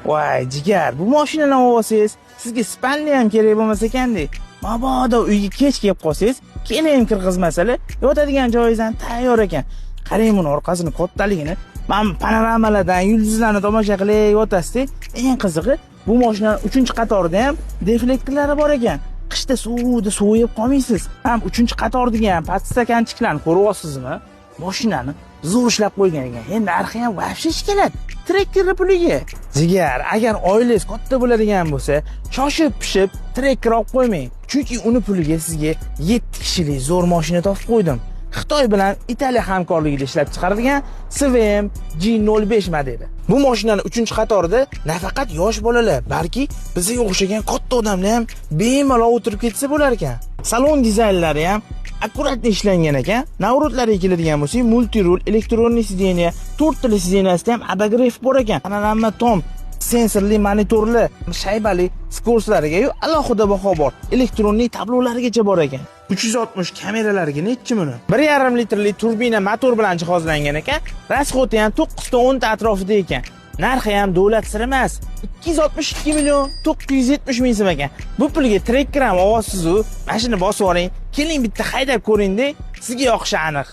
Voy jigar, bu mashinani olsangiz, sizga спальный ham kerak bo'lmas ekanda. Mabodo uyga kech kelib qolsangiz, kelin ham kirgizmasalar, yotadigan joyingiz ham tayyor ekan. Qarang buni orqasini kattaligini. Mana panoramalardan yulduzlarni tomosha qilib yotasizda. Eng qizig'i, bu mashinani 3-qatorida ham deflektorlari bor ekan. Qishda suvda sovuyib qolmaysiz. Ham 3-qatordagi ham подстаканчик larni ko'ryapsizmi? Mashinani zo'r ishlab qo'ygan ekan. Endi narxi ham вообще keladi. Trekkerni puliga. Jigar, agar oilangiz katta bo'ladigan bo'lsa, shoshib pishib Trekker olib qo'ymang. Chunki uni puliga sizga 7 kishilik zo'r mashina topib qo'ydim. Xitoy bilan Italiya hamkorligida ishlab chiqarilgan CVM G05 modeli. Bu mashinani 3-qatorida nafaqat yosh bolalar, balki bizga o'xshagan katta odamlar ham bemalol o'tirib ketsa bo'lar ekan. Salon dizaynlari ham аккуратно ishlangan ekan. Наворот lariga keladigan bo'lsak, мультируль, электронный сиденье, to'rttala сиденья sida ham обогрев bor ekan. Panorama tom, sensorli monitorli, shaybali скорость lariga alohida baho bor. Электронный tablolarigacha bor ekan. 360 kameralariga nechi buni? 1,5 litrli turbina motor bilan jihozlangan ekan. Расход i ham 9 ta 10 ta atrofida ekan. Narxi ham davlat siri emas. 262 million 970 ming so'm ekan. Bu pulga Trekker ham olyapsiz-u. Mana shuni bosib yuboring. Keling, bitta haydab ko'ring-da, sizga yoqishi aniq.